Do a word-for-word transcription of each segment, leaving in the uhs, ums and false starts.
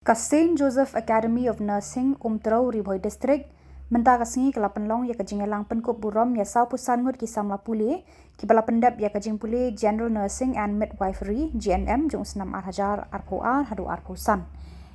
Ka Saint Joseph Academy of Nursing, Umtrew, Ri Bhoi District, mynta ka sngi ka la pynlong ïa ka jingïalang pynkup burom ïa sawphew san ngut ki samla pule, kiba la pyndep ïa ka jingpule General Nursing and Midwifery, G N M, jong u snem ar hajar arphew ar haduh arphew san.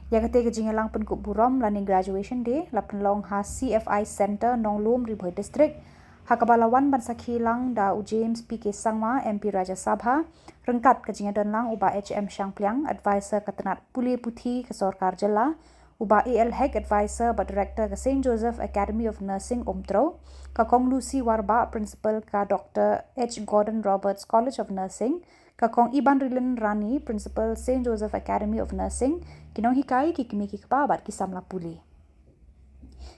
Ïa kata ka jingïalang pynkup burom lane graduation day la pynlong ha C F I Centre, Nonglum, Ri Bhoi District, ha kaba la wan ban sakhi lang da u James P K Sangma, M P Rajya Sabha, ryngkat ka jingïadon lang u Bah H M Shangpliang, Advisor ka tnat pule puthi ka Sorkar Jylla, u Bah A L Hek, Advisor bad Director ka Saint Joseph Academy of Nursing, Umtrew, ka Kong Lucy Warbah, Principal ka Doctor H Gordon Roberts College of Nursing, ka Kong Ibanrilin Rani, Principal Saint Joseph Academy of Nursing, ki nonghikai, ki kmie ki kpa bad ki samla pule.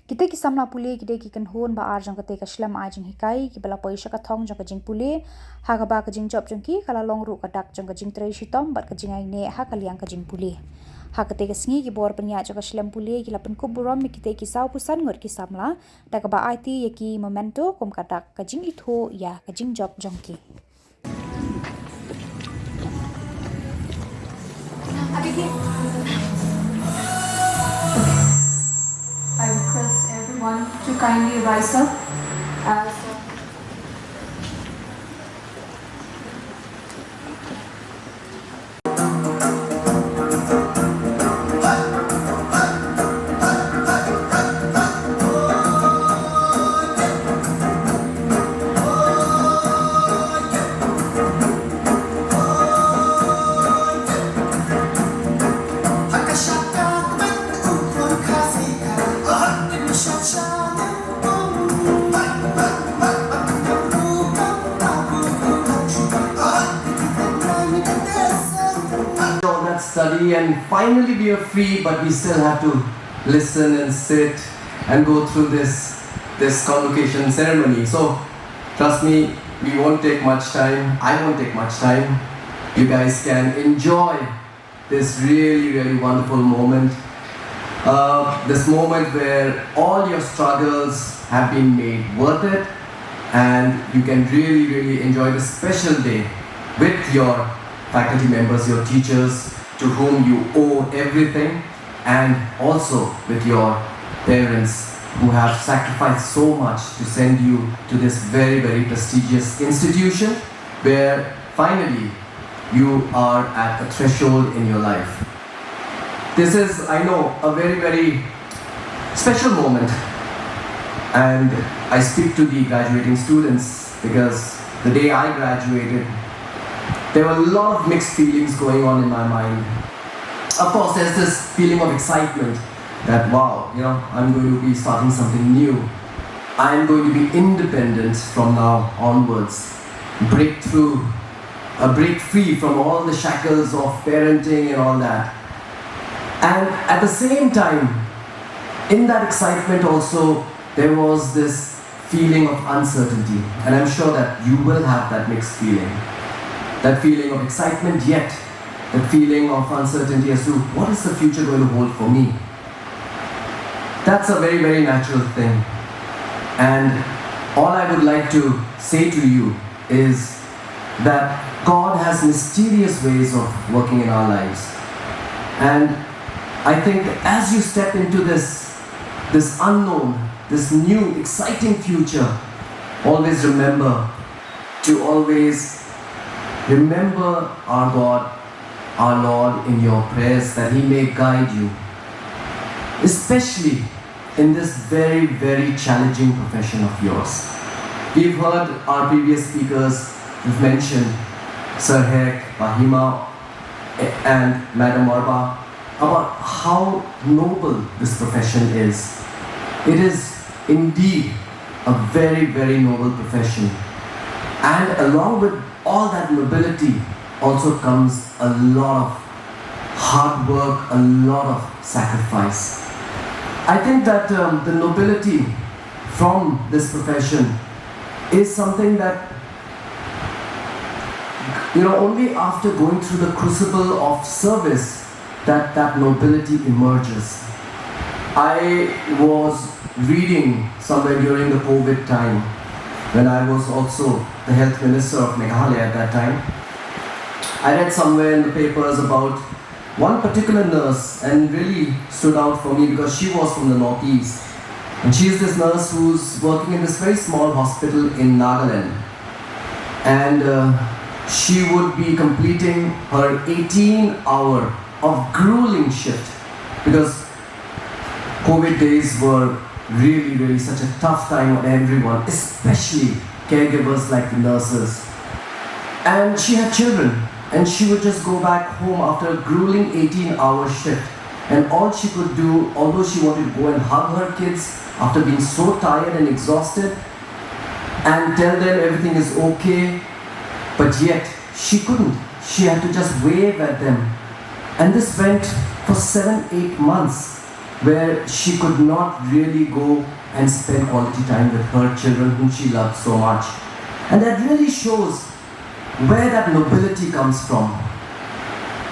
Kita ki samla pule ki dei ki kynhun ba ar jong kata ka shlem ai jinghikai, kiba la poi sha ka thong jong ka jingpule, ha kaba ka jingjop jong ki ka la long ruh ka dak jong ka jingtrei shitom bad ka jingai neh ha ka liang ka jingpule. Ha kata ka sngi ki bor pynïaid jong ka shlem pule ki la pynkup burom ïa kita ki sawphew san ngut ki samla, da kaba aiti ïa ki memento kum ka dak ka jingithuh ïa ka jingjop jong ki. I request everyone to kindly rise up as All that study and finally we are free, but we still have to listen and sit and go through this this convocation ceremony. So trust me, we won't take much time. I won't take much time. You guys can enjoy this really, really wonderful moment. Uh, this moment where all your struggles have been made worth it, and you can really, really enjoy this special day with your faculty members, your teachers, to whom you owe everything, and also with your parents who have sacrificed so much to send you to this very, very prestigious institution where finally you are at a threshold in your life. This is, I know, a very, very special moment, and I speak to the graduating students because the day I graduated, there were a lot of mixed feelings going on in my mind. Of course, there's this feeling of excitement that, wow, you know, I'm going to be starting something new. I'm going to be independent from now onwards. Breakthrough, a break free from all the shackles of parenting and all that. And at the same time, in that excitement also, there was this feeling of uncertainty. And I'm sure that you will have that mixed feeling. That feeling of excitement, yet that feeling of uncertainty as to what is the future going to hold for me. That's a very, very natural thing. And all I would like to say to you is that God has mysterious ways of working in our lives. And I think as you step into this, this unknown, this new, exciting future, always remember to always remember our God, our Lord, in your prayers, that He may guide you, especially in this very, very challenging profession of yours. We've heard our previous speakers who've mentioned, Sir Hek, Bah Hima, and Madam Warbah, about how noble this profession is. It is indeed a very, very noble profession. And along with all that nobility also comes a lot of hard work, a lot of sacrifice. I think that um, the nobility from this profession is something that, you know, only after going through the crucible of service that that nobility emerges. I was reading somewhere during the COVID time, when I was also the health minister of Meghalaya at that time. I read somewhere in the papers about One particular nurse and really stood out for me because she was from the Northeast. And she is this nurse who's working in this very small hospital in Nagaland. And uh, she would be completing her eighteen hour of grueling shift because COVID days were really, really such a tough time on everyone, especially caregivers like the nurses. And she had children, and she would just go back home after a grueling eighteen hour shift. And all she could do, although she wanted to go and hug her kids after being so tired and exhausted, and tell them everything is okay, but yet she couldn't. She had to just wave at them. And this went for seven, eight months where she could not really go and spend quality time with her children whom she loved so much. And that really shows where that nobility comes from.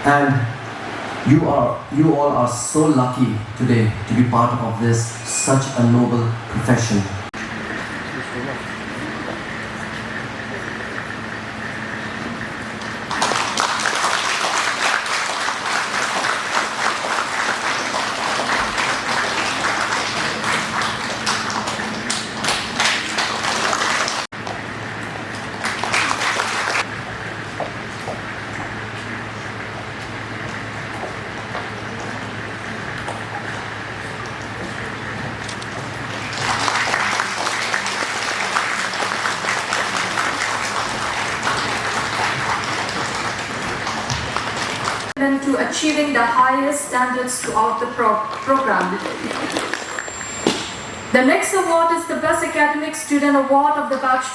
And you are, you all are so lucky today to be part of this, such a noble profession. And to achieving the highest standards throughout the pro- program. The next award is the Best Academic Student Award of the batch.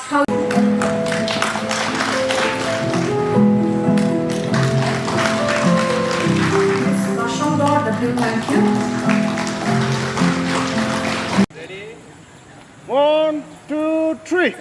Miss Lashongdor W, thank you. One, two, three.